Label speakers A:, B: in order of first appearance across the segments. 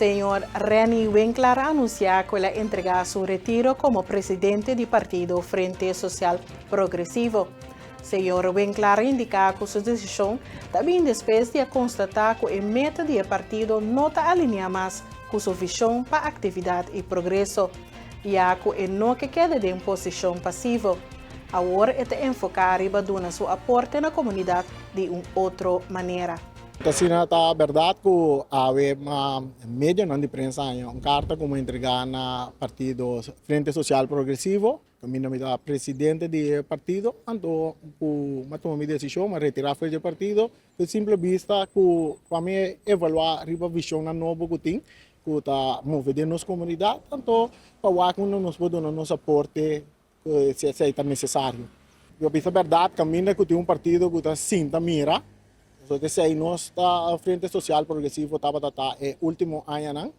A: Señor Renny Winklaar a anunsiá ku el a entregá su retiro komo presidente di partido Frente Sosial Progresivo. Señor Winklaar a indiká ku su desishon ta bin despues di a konstatá ku e meta di e partido no ta alineá mas ku su vishon pa aktividat i progreso, ya ku e no ke keda den posishon pasivo. Awor e ta enfoká riba duna su aporte na komunidat di un otro manera.
B: Asina ta berdad cu awe medionan di prensa haña un carta cu mi a entrega na partido Frente Social Progresivo, caminda mi ta presidente di e partido, anto cu mi a tuma mi decision, mi a retira for di e partido, cu simple bista cu pa mi evalua riba visionnan nobo cu tin, cu ta move den nos comunidad, anto pa wak unda nos por duna nos aporte ku si esei ta nesesario. Yo bisa bèrdat kaminda ku tin un partido ku ta sinta mira, pasobra esei nos ta Frente Sosial Progresivo tabata ta e último añanan,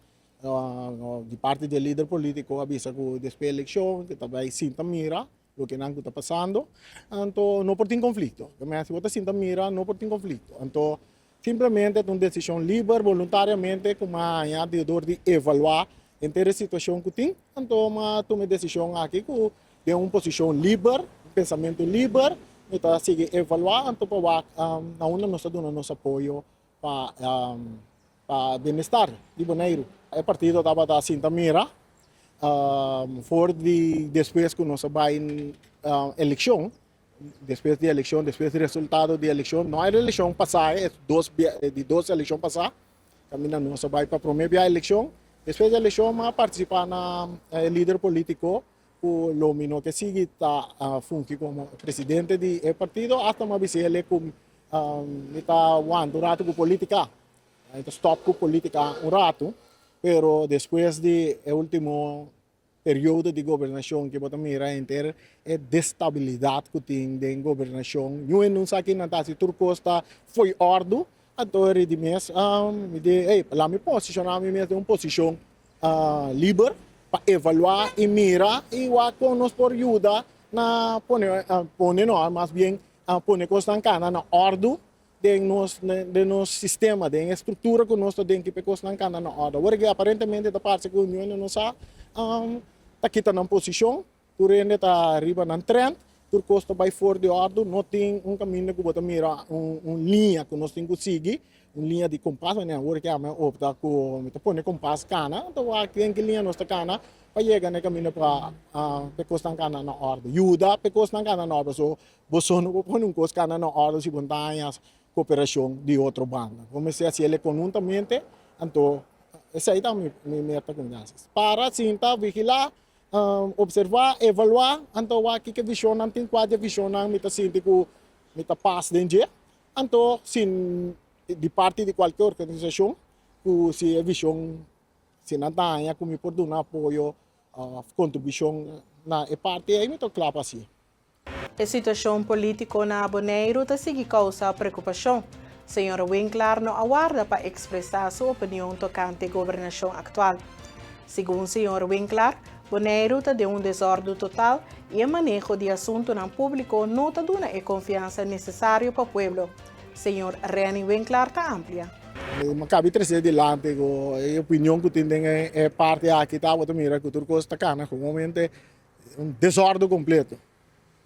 B: di parti di e lider polítiko a bisa ku despues di elekshon ku ta bai sinta mira loke nan ku ta pasando, anto no por tin konflikto. Si bo ta sinta mira no por tin konflikto. Anto Simplemente ta un desishon liber, boluntariamente, ku mi a haña di dor di evaluá henter e situashon ku tin. Anto mi a tuma e desishon aki ku den un posishon liber, un pensamentu liber, mi ta sigui evaluá anto pa wak na unda nos ta duna nos apoyo pa pa bienestar di Boneiru. E partido tabata sinta mira for di despues ku nos a bai elekshon. Despues di elekshon, despues di resultado di elekshon, no e elekshon pasá, e dos bia, di dos elekshon pasá, kaminda nos a bai pa promé bia elekshon. Despues di elekshon mi a partisipá na e lider polítiko ku lo mi no ke sigui ta fungi komo presidente di e partido, asta mi a bisa el'e ku mi ta wanta un ratu ku polítika, mi ta stòp ku polítika un ratu, pero despues di e último periodo di gobernashon ke bo ta mira henter e destabilidat ku tin den gobernashon. Yu hende un sa kinan ta hasi tur kos ta fo'i òrdu, anto e ridi mes mi di ey laat mi posishoná mi mes den un posishon liber pa evaluá i mira i wak kon nos por yuda na pone pone no mas bien pone kosnan kana na òrdu den nos den nos sistema, den e struktura ku nos ta den ki pa e kosnan kanda na òrdu. Awor ke aparentemente ta parse ku Union no sa ta kita nan posishon, tur hende ta riba nan trend, tur kos ta bai for di òrdu, no tin un kaminda ku bo ta mira un un liña ku nos tin ku sigui, un liña di kompas, manera awor ke ami a opta ku mi ta pone kompas kana, ta wak den ki liña nos ta kana pa yega na e kaminda pa pa e kosnan kanda na òrdu, yuda pa e kosnan kanda na òrdu. So Boso no por pone un kos kana na òrdu si bo no ta haña koperashon di otro banda. Bo mester hasi el konhuntamente, anto esei ta mi meta ku mi ta hasi. Para, sinta, vigilá, opservá, evaluá, anto wak kiko vishonnan tin, kua di e vishonnan mi ta sinti ku mi ta pas den dje. Anto sin di parti di kualke organisashon ku si e vishon, si nan ta haña ku mi por duna apoyo òf kontribushon na e parti ei mi ta kla pa hasié.
A: E situashon polítiko na Boneiru ta sigui kousa preokupashon. Señor Winklaar no a warda pa ekspresá su opinion tokante gobernashon aktual. Segun señor Winklaar, Boneiru ta den un desòrdu total i e maneho di asuntunan públiko no ta duna e konfiansa nesesario pa pueblo. Señor Renny Winklaar ta amplia.
B: Mi a kabi trese dilanti ku e opinion ku tin den e parti aki ta, bo ta mira ku tur kos ta kana komomente Un desòrdu kompleto.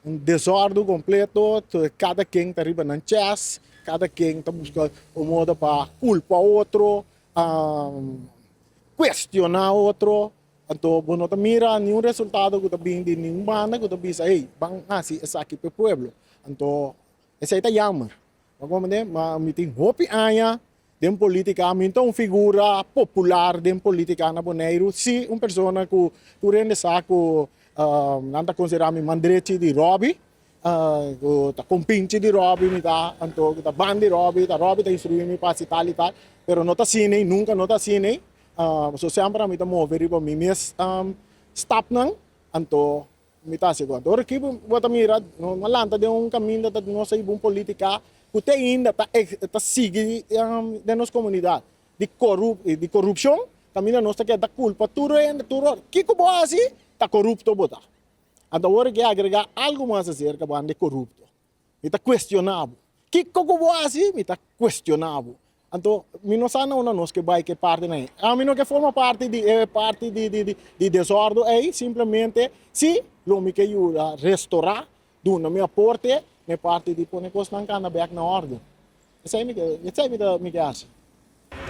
B: Un desòrdu kompleto, kada ken ta riba nan chès, kada ken ta buska un modo pa kulpa otro, kuestioná otro. Anto bo no ta mira niun resultado ku ta bin di ningun banda ku ta bisa, hey, ban hasi esaki pa e pueblo. Anto esei ta yammer. Bo comprende? Ma mi tin hopi aña den politica, mi ta un figura popular den politica na Boneiru. Si un persona cu tur hende sa cu nan ta considera mi man drechi di Robby, cu ta compinchi di Robby mi ta, anto cu ta ban di Robby, ta Robby ta instrui mi pa haci tal y tal, pero no ta asina, nunca no ta asina, pasobra semper ami ta move riba mi mes stapnan, anto Mi ta hasi ku. Ora ki bo ta mira, no a lanta den un kaminda ta nos a hiba un politika ku te ainda ta ta sigui den nos komunidat di korup di korupshon, kaminda nos ta keda kulpa tur hende tur ora. Kiko bo hasi ta korupto bo ta. Anto ora ki agrega algu mas aserka bo anda e korupto. Mi ta kuestioná bo. Kiko ku bo hasi mi ta kuestioná bo. Anto, mi no sa na unda nos ke bai ku e partinan ei. Ami no ke forma parti di e parti di di di di desòrdu ei, simplemente si lo mi ke yuda restorá, duna mi aporte na e parti di pone kosnan kanda bèk na òrdu. Esei mi ke, esei mi ta mi ke hasi.